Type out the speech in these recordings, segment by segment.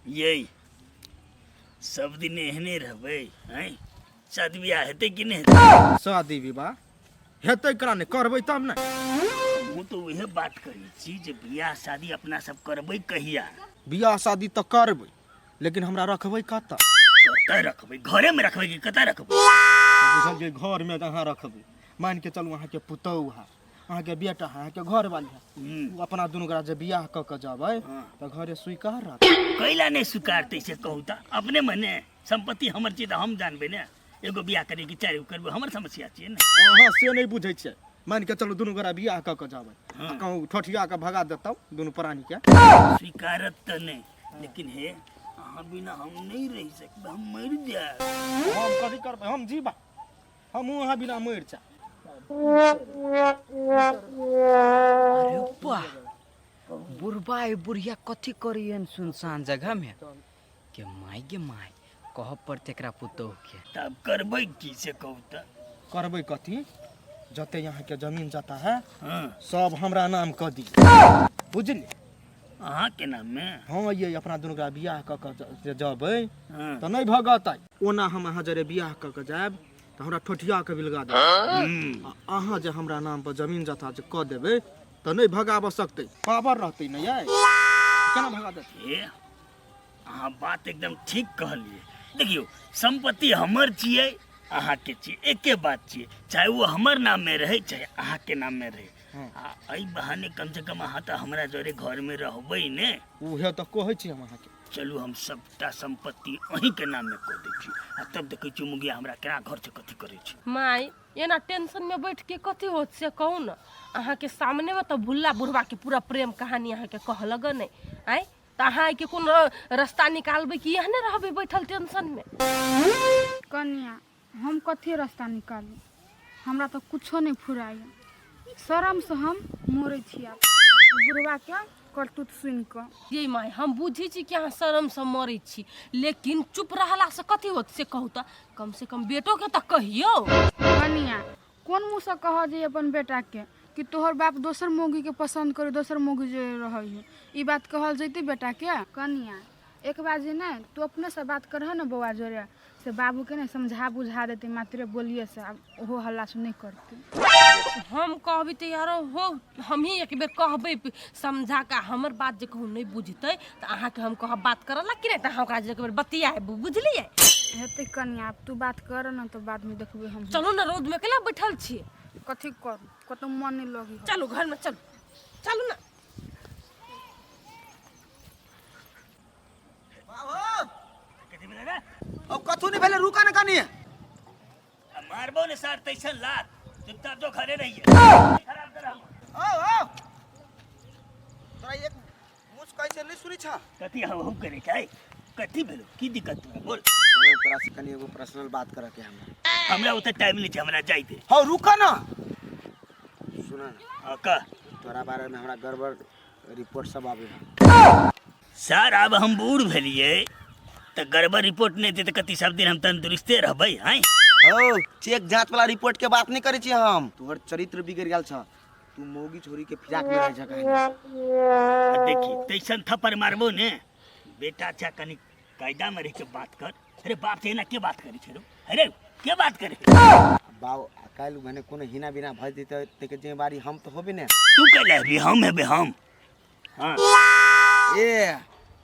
ये सब दिन एहने रहबै हैं? शादी बियाह हेतै कि नहि हेतै? शादी विवाह हेतै करा नहि करबै तब ने। हमहूँ तऽ उहे बात करै छी जे बियाह शादी अपना सब करबै कहिया? बियाह शादी तऽ करबै, लेकिन हमरा रखबै कतऽ? कतऽ रखबै? घरेमे रखबै कि कतऽ रखबै? बुझल जे घरमे अहाँ रखबै, मान के चलू अहाँके पुतहु है, अहाँके बेटा है, अहाँके घर वाली है, ओ अपना दुनू गोरा जे बियाह कऽ के जेबै तऽ घरे स्वीकार रहत? कैला नहि स्वीकारतै से कहू तऽ? अपने मने सम्पत्ति हमर छियै तऽ हम जानबै ने। एगो बियाह करे कि चारि गो करबै, हमर समस्या छियै ने। अहाँ से नहि बुझै छियै। मान के चलू दुनू गोरा बियाह कऽ के जेबै आ कहूँ ठोठिया के भगा देतौ दुनू प्राणी के। स्वीकारत तऽ नहि, लेकिन हे अहाँ बिना हम नहि रहि सकबै, हम मरि जायब। हम कथी करबै? हम जीबा, हमहूँ अहाँ बिना मरि जायब। अरे वाह, बुढ़बा ए बुढ़िया कथी करियन सुनसान जगह में? के माय गे माय, कहब पड़तै एकरा पुतोह के। तब करबै की से कहू तऽ? करबै कथी? जते यहाँ के जमीन जता है सब हमरा नाम कऽ दी, बुझली? अहाँ के नाम में? हाँ, ये अपना दुनू गोरा बियाह कऽ के जे जेबै तऽ नहि भगतै। ओना हम अहाँ जरे बियाह कऽ के जायब तऽ हमरा ठोठिया के बिलगा देब, आ अहाँ जे हमरा नाम पर जमीन जथा जे कऽ देबै तऽ नहि भगाबऽ सकतै। पावर रहतै ने यै, केना भगा देतै? हे, अहाँ बात एकदम ठीक कहलियै। देखियौ, सम्पत्ति हमर छियै, अहाँके छियै, एके बात छियै। चाहे ओ हमर नाममे रहै, चाहे अहाँके नाममे रहै। आ एहि बहाने कम से कम अहाँ तऽ हमरा जरे घरमे रहबै ने। उहे तऽ कहै छी हम अहाँके। चलू, हम सबटा सम्पत्ति अहीँके नाममे कऽ दै छी आ तब देखै छी मुगिया हमरा केना घरसँ कथी करै छै। माय, एना टेंशन में बैठ के कथी होत से कहू ने? अहाँके सामने में तऽ भुल्ला बुढ़वा के पूरा प्रेम कहानी अहाँके कहलक नहि आँय, तऽ अहाँ एहिके कोनो रास्ता निकालबै कि एहने रहबै बैठल टेंशन में? कनिया, हम कथी रास्ता निकालू? हमरा तऽ कुछो नहि फुराइए। शरमसँ हम मरै छी आब बुढ़बाके करतूत सुनि कऽ। ये माय, हम बुझै छी कि अहाँ शरमसँ मरै छी, लेकिन चुप रहलासँ कथी होत से कहू तऽ? कम से कम बेटोके तऽ कहियौ। कनिया, कोन मुँहसँ कहऽ जे अपन बेटाके कि तोहर बाप दोसर मौगीके पसन्द करै, दोसर मौगी जे रहै है? ई बात कहल जैतै बेटाके? कनिया, एक बार जे नहि तू अपनेसँ बात करह ने बौआ जोरे से, बाबूके ने समझा बुझा देतै मात्रे बोलिएसँ, आब ओहो हल्ला से नहि करतै। हम कहबै तऽ यारो हो, हमही एक बेर कहबै समझा कऽ। हमर बात जे कहूँ नहि बुझतै तऽ अहाँके हम कहब बात करऽ ला कि नहि, तऽ अहाँ ओकरा जे एक बेर बतियाबू, बुझलियै? हेतै कनिया, आब तू बात कर ने तऽ बादमे देखबै हम। चलू ने, रौदमे केला बैठल छी? कथी करू, कतहु मन नहि लगै। चलू घरमे, चलू चलू ने। कथी भेलै रे? अब कथू नहीं भेलै, रुका ने कनी। आ मारबो ने सार तैसन लात, चुपचाप जो घरे रहिए। खराब कर हम। ओ ओ तोरा एक मुझ कैसे नहीं सुनी छा? कथी हम हम करे छै? कथी भेलो? की दिक्कत तोरा, बोल। सुन, तोरा से कनी एगो पर्सनल बात करे के हमरा। हमरा ओते टाइम नहीं छै, हमरा जाय दे। हौ, रुका ना, सुना ना। हाँ, कह। तोरा बारे में हमरा गड़बड़ रिपोर्ट सब आबे है। सर, आब हम बूढ़ भेलिए तऽ गड़बड़ रिपोर्ट नहि देते कथी सब दिन हम तंदुरुस्ते रहबै हैं? हौ, चेक जांच वाला रिपोर्ट के बात नहीं करे छी हम। तोहर चरित्र बिगड़ गेल छ, तू मौगी छोरी के फिराक में रह छ कहीं। आ देखी, तैसन थप्पड़ मारबो ने। बेटा अच्छा, कनी कायदा में रह के बात कर। अरे बाप से एना के बात करे छै रो? अरे के बात करे? बाप, काल्हि भने कोनो हिना बिना भऽ जेतै ताहिके जिम्मेवारी हम तऽ होबे ने। तू कैले हेबी? हम हेबे हम। हाँ। ए,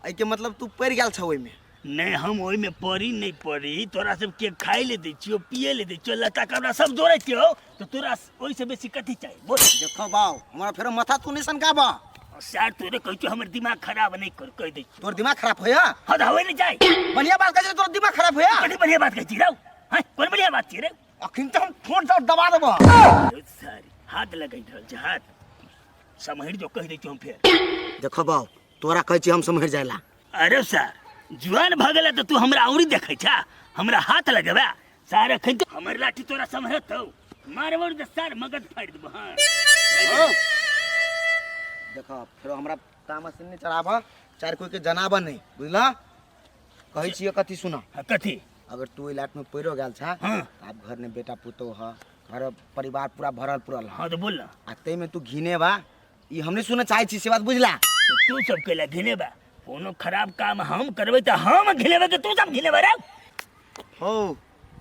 एहिके मतलब तू पड़ि गेल छ ओहिमे? नहीं, हम ओहिमे पड़ी नहीं पड़ी। तोरा सब के खाइ ले दै छियो, पिए ले दै छियो, लत्ता कपड़ा सब जोड़ै छियो, तऽ तोरा ओहिसँ बेसी कथी चाही, बोल। देखो बाउ, हमरा फेरो माथा तू नहीं सनकाबा। सर, तोरे कहै छियो, हमर दिमाग खराब नहीं कर, कहि दै छियो। तोर दिमाग खराब होया? हाँ, तऽ होय नहीं जाय। बढ़िया बात कहै छै, तोर दिमाग खराब होया? कथी बढ़िया बात कहै छी रौ? हाँ, कोन बढ़िया बात छी रे? अखन तऽ हम ठोंठ दऽ दबा देबो। सॉरी, हाथ लगै रहल छै, हाथ सम्हरि जो, कहि दै छियो हम फेर। देखो बाउ, तोरा कहै छी हम सम्हरि जाइला। अरे सर, जुआन भऽ गेला तऽ तू हमरा औरी देखै छा, हमरा हाथ लगेबा? सार, अखन तो हमर लाठी तोरा सम्हरतौ? मारबो तऽ सार मगज फाड़ि देबो। हाँ। देखो, फेरो हमरा तामस नहीं चढ़ाब, चार कोई के जनाब नहीं, बुझला? कहै छियै कथी, सुन। हाँ, कथी? अगर तू ओहि लाट में पड़ियो गेल छा, तऽ आब घर में बेटा पुतोह ह, घर परिवार पूरा भरल पुरल ह। हाँ, तो बोल ना। आ ताहिमे तू घिने बा, ई हम नहीं सुनऽ चाहै छी, से बात बुझला? तो तू सब कैला घिने बा? कोनो खराब काम हम करबै तऽ हम घिलेबै कि तू सब घिलेबै रे? हो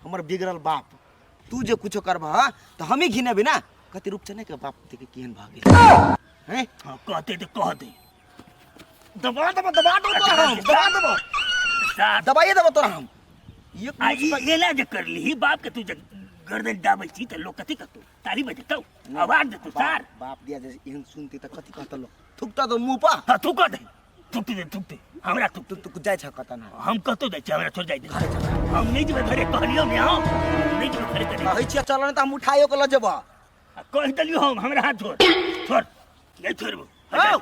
हमर बिगड़ल बाप, तू जे कुछो करबह तऽ हमही घिनेबै ना। कति रूपचने के बाप देखे केहन भऽ गेल हैं। हाँ, कहते तऽ कह दे। दबा दबा दबा दो तोरा हम, दबा दबा साथ दबाइए देबो तोरा हम। एक आ ई एना जे करलिही बाप के, तू जे गर्दन दाबै छी तऽ लोक कथी कहतौ? ताली बजेतौ, आवाज देतौ सार। बाप दिया जे एहन सुनती तऽ कथी कहतौ लोक? थुकता तो मुंह पर। हाँ, थूक दे, थूक दे, थूक दे हमरा, थूक। तू तू जाइ छ कत ना? हम कतौ जाइ छी, हमरा छोड़ जाइ दे। हम नहि जेबै घरे, कहलियौ ने, हम नहि जेबै घरे। तनी कहै छियै चल ने तऽ हम उठाइयो के लऽ जेबह। आ कहि देलियौ हम, हमरा हाथ छोड़, छोड़, नहि छोड़बो। हौ,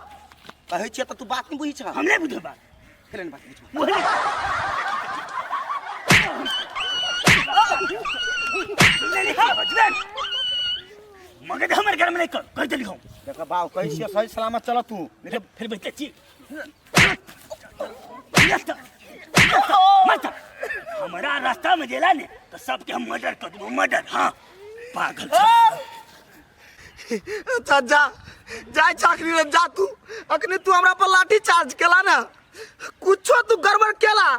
कहै छियै तऽ तू बात नहि बुझै छ। हम नहि बुझबै बात। खेले ने बात बुझबै। बुझली? मगज हमर गरम नहि कर, कहि देलियौ हम। देख बाप, कहै छियै सही सलामत चल तू, नहीं तऽ फिर बैठते छी। मत हमरा रास्ता में जेला ने तो सबके हम मर्डर कर देबो, मर्डर। हाँ, पागल छ। अच्छा जा, जाय चाकरी रे जा तू। अखने तू हमरा पर लाठी चार्ज केला ना, कुछो तू गड़बड़ केला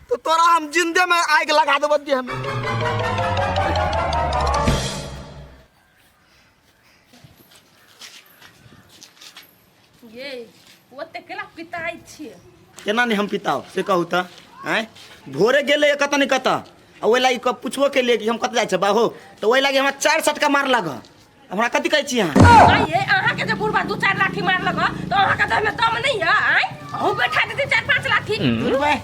तो तोरा हम जिंदे में आग लगा देबो देह में। ये ओते केला पिताइ छियै? केना नहि हम पिताओ से कहू तऽ? आँय, भोरे गेलै कतऽ नहि कतऽ, आ ओहि लागि पुछबो केलियै कि हम कतऽ जाइ छै बाहो, तऽ ओहि लागि हमरा 4 सटका मारलक। हमरा कथी कहै छी अहाँ? आँय ये, अहाँके जे बुढ़बा दू चारि लाठी मारलक हँ, तऽ अहाँके देहमे दम नहि यऽ? आँय, अहूँ बैठा देती चारि पाँच लाठी। बुझबै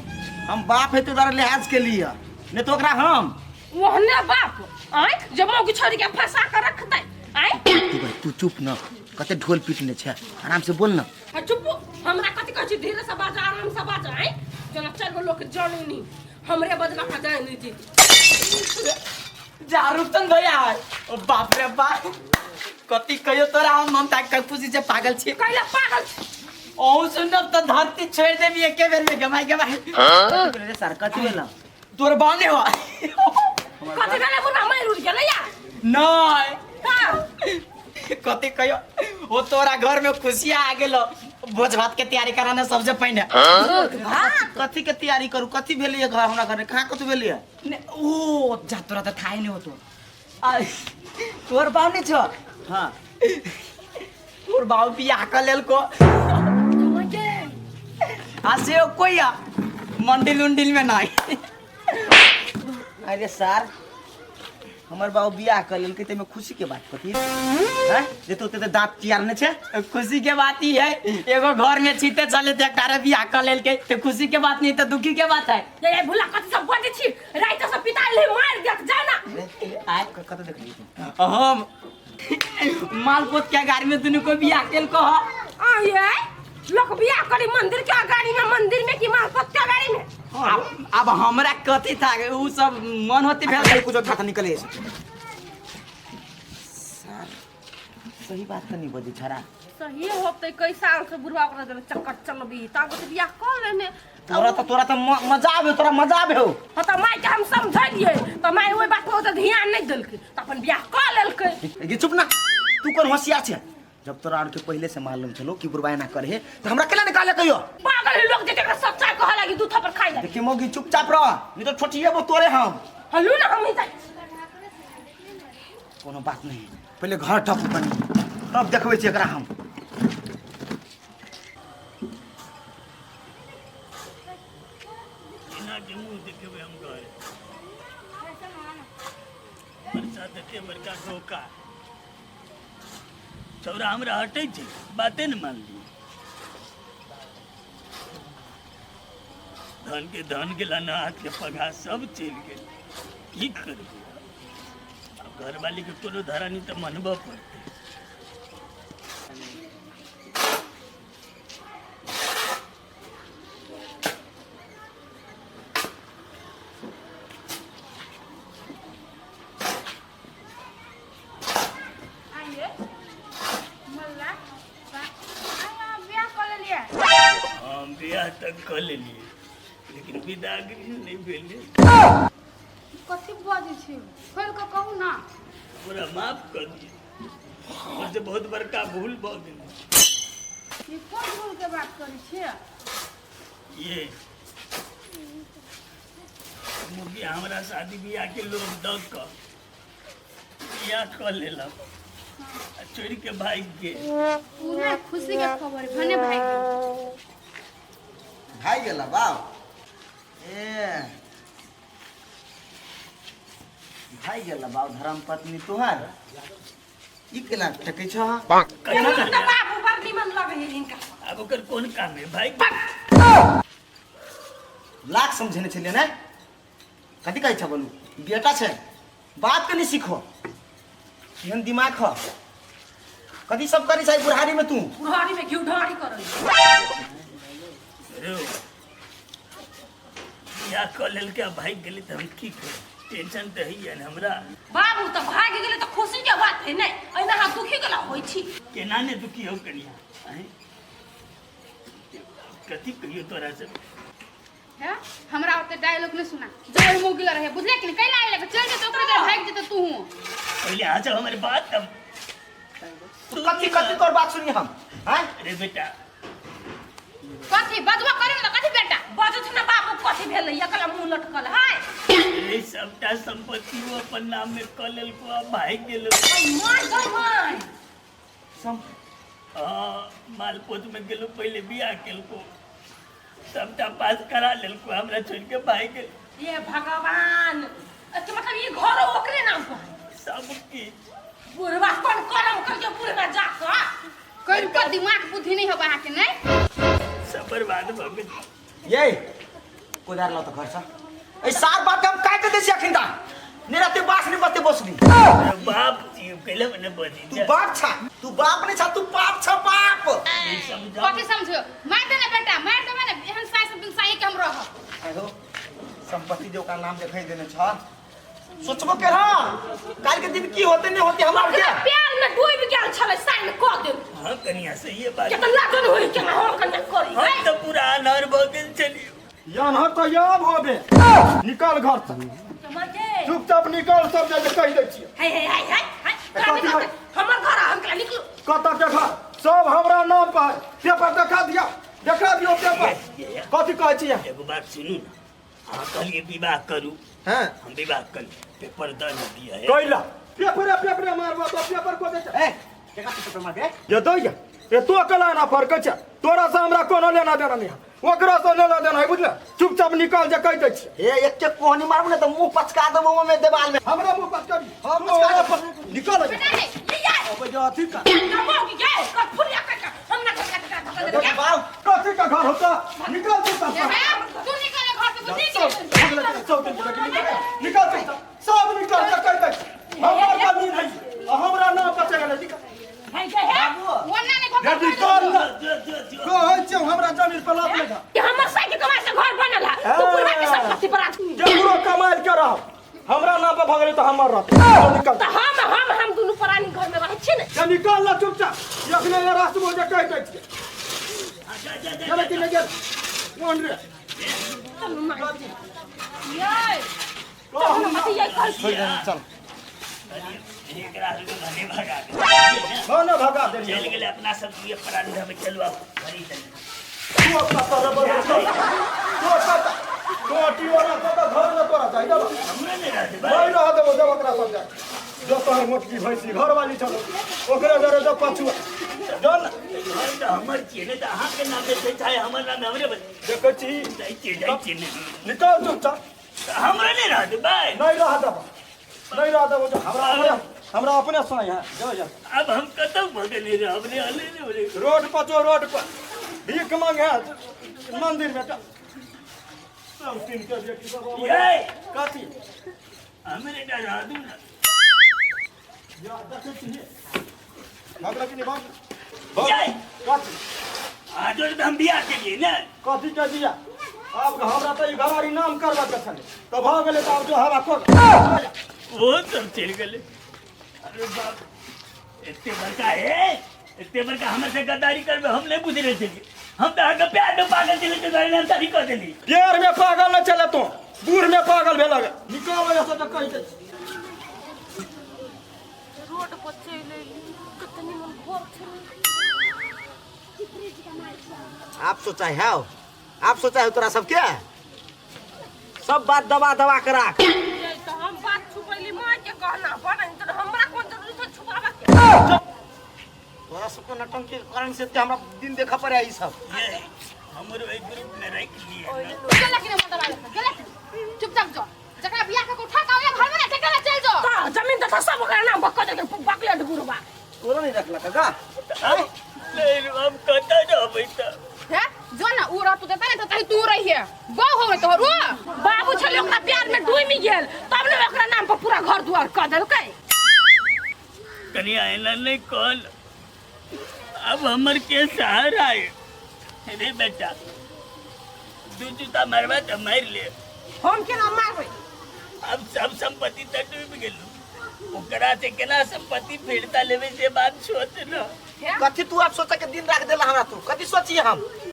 हम बाप हेतै द्वारा लिहाज के लिए, नहि तऽ ओकरा हम ओहने बाप आँय जे मौगी छोड़ी के फंसा के रखतै। आँय तू भाई, तू चुप न, कते ढोल पीटने छै, आराम से बोल न। आ चुप, हमरा कथी कहै छी? धीरे से बाज, आराम से बाज। आँय, जेना चारि गो लोक जानै नी हमरे बजला पर जाय नहीं थी। जा रूपचंद भैया, ओ बाप रे बाप, कथी कहियो तोरा हम? ममता के खुशी से पागल छी। कैला पागल छी? अहूँ सुनब तऽ धरती छोड़ि देबी एके बेर में। गमाई गमाई। रे सर, कथी भेल? तोर बाने हो। कथी भेलै बुढ़बा? मारि उड़ गेलै या? नहीं। हाँ। कथी कहियो, ओ तोरा घर में खुशियाँ आ गेलो। भोज भात के तैयारी कराना सबसे पहिने। कथी के तैयारी करू? कथी भेलियै घर हमरा घर में? कहाँ कथी भेलियै? ने, ओ जा तोरा तऽ थाहे नहीं होतो। आ, तोर बाप नहीं छो? हाँ। तोर बाप बियाह कर लेलको आ से कोई आ मंडिल उंडिल में नहीं। अरे सर, हमर बाबू बियाह कर लेलकै ताहिमे खुशी के बात कथी हैं जे तू ओते दाँत चियारने छै? खुशी के बात ई है, एगो घर में छीते चले थे, एकटा बियाह कर लेलकै तो खुशी के बात नहीं तो दुखी के बात है। ये ये भुला कथी सब बजै छी? राति से पिता ले मारि देत, जा ना। आय कतऽ देखलियै तू? हम मालपोत के गाड़ी में दुनू को बियाह केलको ह। आ ये लोक बियाह करी मंदिर के अगाड़ी में, मंदिर में कि मालपोत के अगाड़ी में? अब हमरा कथी था, उ सब मन होती भेल। अच्छा, कुछो था निकले सर, सही बात तऽ नहीं बजै छरा। सही होतै, कई साल से बुढ़वा ओकरा जरे चक्कर चलबी तब तऽ बियाह कर लेने। तोरा तऽ मजा आबे, तोरा मजा आबे हो। हाँ, तऽ माय के हम समझलियै तऽ माय ओहि बात पर ओते ध्यान नहि देलकै तऽ अपन बियाह कऽ लेलकै। गे चुप ना, तू कोन होशियार छै? जब तोरा आर के पहले से मालूम छलो कि बुढ़वा एना करे तऽ हमरा केना निकाले कहियो? पागल है लोक जे केकरा सच्चाई कहऽ लागी दू थप्पड़ खाइ लागी। देखी मौगी, चुपचाप रह, नहीं तो छोटिएबो तोरे हम। हल्लू ना, हम ही जाइ। कोनो बात नहीं, पहले घर टपू कनी तब देखबै छी एकरा हम। एना के मुँह देखेबै हम घर? बरसात एते बड़का धोखा छौड़ा हमरा हटै छै, बाते ने मानलियै। धन के धन गेला न, हाथ के पगा सब चलि गेल। की करबै आब? घरवाली के कोनो धरा नहि तऽ मनबऽ पड़तै। आइए मल्ला, अहाँ बियाह कऽ लेलियै? हम बियाह तक कऽ लेलियै लेकिन विदागरी नहि भेलै। कथी बजै छी? खोलि कऽ कहू ना। हमरा माफ कऽ दिअ, हमर से बहुत बड़का भूल भऽ गेलै। ई कोन भूल के बात करै छियै? ये मुर्गी हमरा शादी बियाह के लोग दऽ कऽ बियाह कऽ लेलक आ छोड़ि के भागि गेल। पूरा खुशी के खबर भने भाग गेल। भागि गेल बाप ए भागि गेल बाप धर्म पत्नी तोहर ई केना टकै छ केना तऽ बाबू बड़ निमन लगै है हिनका। आब ओकर कोन काम है भाई? लाख समझेने छलियै ने कथी कहै छ बोलू बेटा छै बाप के नहीं सीखो एहन दिमाग ह कथी सब करी छै बुढ़ारी में तू। बुढ़ारी में घिउ ढारी करै। रो बियाह कऽ लेलकै आ भागि गेलै तऽ हम की करी? टेंशन तऽ होइए ने हमरा। बाबू तऽ भागि गेलै तऽ खुशी के बात है नहि, एना अहाँ दुखी गेला होइ छी। केना ने दुखी हो कनिया? आँय, कथी कहियो तोरा से? है हमरा ओते डायलॉग नहीं सुना जो मुँह गिला रहे बुझले कि नहीं? कैला आइले चल जेते ओकरे देर भाग जेते तू। पहले आ जाओ हमारे बात तब। तू कथी कथी तोर बात सुनी हम? हैं अरे बेटा कथी बजबो करे ना कथी बेटा बजत ना बाबू कथी भेलै एकला मुँह लटकल है। अरे सबटा संपत्ति वो अपन नाम में कऽ लेलको आ भागि गेलो। My गई my. सम हाँ मालपोत में गेलो पहले बियाह केलको सबटा पास करा लेलको हमरा छोड़ के भागि गेल। ये भगवान अच्छा मतलब ये घर ओकरे नाम पर है। सब किछु बुढ़वा कोन करम कर के बुढ़वा जा कऽ कोई का दिमाग बुद्धि नहीं होबा के नहीं सब बर्बाद भऽ गेल। ये कोदार लाओ तो घर से ए सार बात हम काट दे छी अखिन दा नहीं रहते बास नहीं बसते बसली। अरे बाप जी कैले मने बजी तू बाप छा तू बाप नहीं छा तू पाप छा पाप। समझा कथी समझो मार दे ना बेटा मार देबे ना एहन साई सब दिन साई के हम रहब। आहो संपत्ति जो का नाम देखै देने छ सोचबो के हां काल के दिन की होते नहीं होते हमरा के प्यार में डूब गेल छलै साइन कऽ देल। हां कनिया से ये बात के तऽ लागन होई के हम कन्या करी हम तो पूरा अनहर भऽ गेल छलियौ। यहाँ तो याब होबे निकल घर से चुपचाप निकल सब जाके कहि दै छियै। हे हे हे हे हे कथी है? हमर घर हम केला निकलू। कतऽ के घर सब हमरा नाम पर है पेपर देखा दिया देखा दियो पेपर। कथी कहै छियै? एगो बात सुनू ना अहाँ कहलिए विवाह करू। हां हम विवाह कर पेपर द न दिया है। कैला पेपरे पेपरे मारबो तो पेपर को दे ए केकरा पेपर मारबे? जे दैया ए तो अकेला ना फरक छै तोरा से हमरा कोनो लेना देना नहीं है ओकरा से लेना देना है बुझले चुपचाप निकल जे कहि दै छियै। ए एक के कोहनी मारबो ने त मुंह पचका देबो ओमे देवाल में। हमरा मुंह पचकाबी हम पचका देबो। निकल बेटा रे ये यार अब जे अथी का कमाओ की गए कफुलिया कर हम ना घर का धक्का दे ए बाप कथी का घर होता निकल चुपचाप। तू निकल घर से बुझी सब सब निकल चुपचाप सब निकल जे कहि दै छियै। हमर जमीन है आ हमरा नाम पर चढ़ल है निकल। है गए है ओना नहीं घर निकल ना जो जो जो कहै छियौ हमरा जमीन पर लात लगा। कि हमर साई के कमाई से घर बनल है तू बुढ़वा के संपत्ति पर आज केकरो कमाइल के रह हमरा नाम पर भगले तो हमर रह निकल। तो हम हम हम दुनू प्राणी घर में रहै छी ने। जा निकल ना चुपचाप अखने ये रास्ता में जे कहि दै छियै। जा जा जा चले कि नहीं गेल कोन रे? चलू माय ये चलू मत ये कर चल एकरा सबके भने भगा दे। हां ना भगा दे चलि गेलै अपना सब दुए प्राणी हमें चलू आब घरी चलू। तू अपना तोरा पर तू अपना तू अटी वाला तो घर में तोरा चाहिए ना। हमरे नहीं रहते नहीं रह देबो जब ओकरा सब जाए जो तोहर मोटकी भैंसी घर वाली छलो ओकरे जरे जो पछुआ जन घर तऽ हमर छियै ने तऽ अहाँके नाम छै चाहे हमर नाम हमरे बस देखै छी जाइ छियै जाइ छियै ने निकल चुपचाप। तऽ हमरे नहीं रह देबै। नहीं रह देबो नहीं रह देबो जो हमरा अपने हमरा अपने साई है जो जा। अब हम कतौ भगने रहब रे हले ने रे। रोड पर जो रोड पर भीख मांगे है मंदिर में चल सब तीन के बेटी सब अबै। ये कथी हमरे टा रह दू ना। या देखै छी भगला कि नहीं भाग भाग। ये कथी आ जो तऽ हम बियाह केलियै ने। कथी के दिया अब हमरा तऽ ई घरारी नाम करबा के छलै तऽ भऽ गेलै तऽ आब जो हवा खो ओहो सब चलि गेलै। अरे बाप एते बड़का हे एते बड़का हमर से गद्दारी करबै हम नहि बुझि रहल छलियै। हम तऽ अहाँके प्यार में पागल छलियै तऽ दुआरे हम शादी कऽ देली। प्यार में पागल नहि छलै तू बूढ़ में पागल भेलक निकल एतऽ तऽ कहि दै छी। रोड पर चलि एली कते निमन घर छलै। आप सोचा है आप सोचा है तोरा सबके सब बात दबा दबा के राख। ये तो हम बात छुपैली माँ के कहना पर, नहीं तो हमरा कोन जरूरी छै छुपाबा के? तोरा सबके नौटंकी के कारण से हमरा दिन देखा पड़े ई सब। ये हमरो एक ग्रुप में रख लिए ना। गेला कि नहीं मोटर वाले गेला कि नहीं? चुपचाप जो जकरा बियाह के उठा के आवे घर में ना जकरा चल जो। तो जमीन तो सब ओकरा नाम पर कह देलकै बकलेट बुढ़बा। तोरा नहीं रखलक का? अब नहीं, हम कतऽ रहबै तऽ? हे जो ना उ रह तू देता नहीं तो तही तू रही है बहु होवे तोहर उ। बाबू छलै ओकरा प्यार में डूबि गेल तब ने ओकरा नाम पर पूरा घर दुआर कह देलकै। कनिया एना नहीं कहल, अब हमर के सहारा है रे बेटा। दू जूता मारबा तऽ मारि ले। हम केना मारबै? अब सब संपत्ति तऽ डूबि गेलू, ओकरा से केना संपत्ति फेरता लेबै से बात सोच न। कथी तू आप सोचा के दिन राख देला हमरा? तू कथी सोची हम?